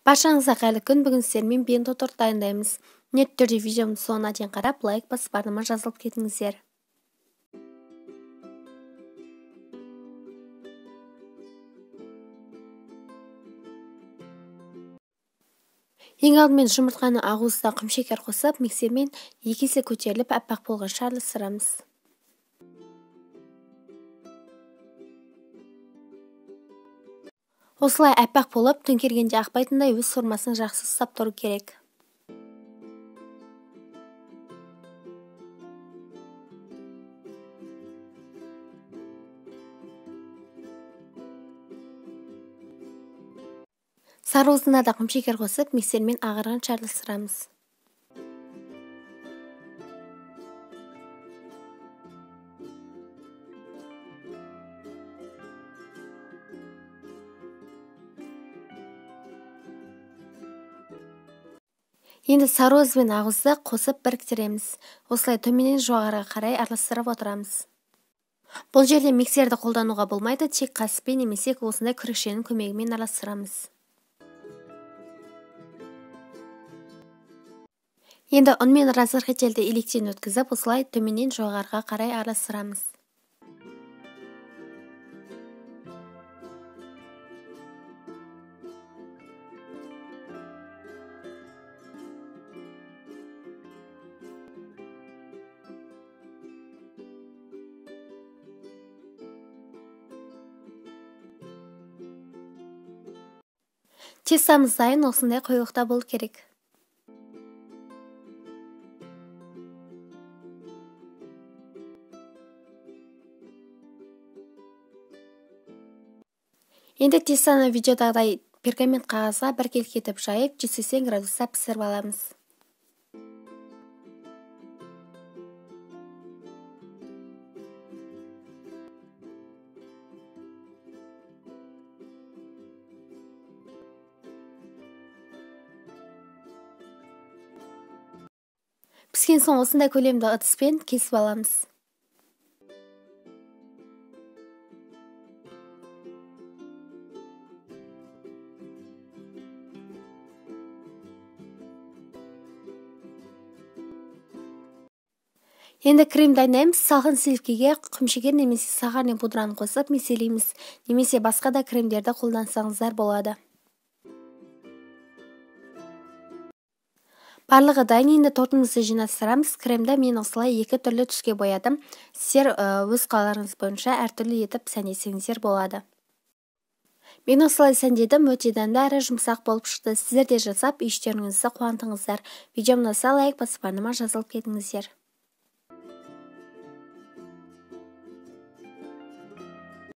Баршаңызға қайырлы күн. Бүгін сіздермен бенто торт дайындаймыз. Міндетті түрде видеомның соңына дейін қарап, лайк басып, арнама жазылып кетіңіздер. Ең алдымен жұмыртқаны ағуызда құмшекер қосып, миксермен 2 есе көтеріліп, аппақ болғанша араластырамыз. Осылай аппақ болып, төңкергенде ақпайтындай өз формасын жақсы ұстап тұру керек. Сарыуызына да құмшекер қосып, миксермен ағарғанша араластырамыз. Енді сарыуыз бен ағуызды қосып біріктіреміз. Осылай төменнен жоғарыға қарай араластырып отырамыз. Бұл жерде миксерді қолдануға болмайды, тек қасықпен немесе осындай күрекшенің көмегімен араластырамыз. Енді ұн мен разрыхительді електен өткізіп, осылай төменнен жоғарыға қарай араластырамыз. Тестамыз дайын, осындай қоюлықта болу керек. Енді тестаны видеодағыдай пергамент қағазға біркелкі етіп жайып, 180 градуста пісіріп аламыз. Піскен соң осындай көлемді ыдыспен кесіп аламыз. Енді крем дайындаймыз. Салқын сливкеге құмшекер немесе сахарный пудраны қосып микселейміз, немесе басқа да кремдерді қолдансаңыздар болады. Барлығы дайын. Енді тортымызды жинастырамыз. Кремді мен осылай екі түрлі түске боядым. Сіздер өз қаларыңыз бойынша әртүрлі етіп сәндесеңіздер болады. Мен осылай сәндедім, өте дәмді әрі жұмсақ болып шықты. Сіздер де жасап, үй іштеріңізді қуантыңыздар. Видеом ұнаса лайк басып, арнама жазылып кетіңіздер.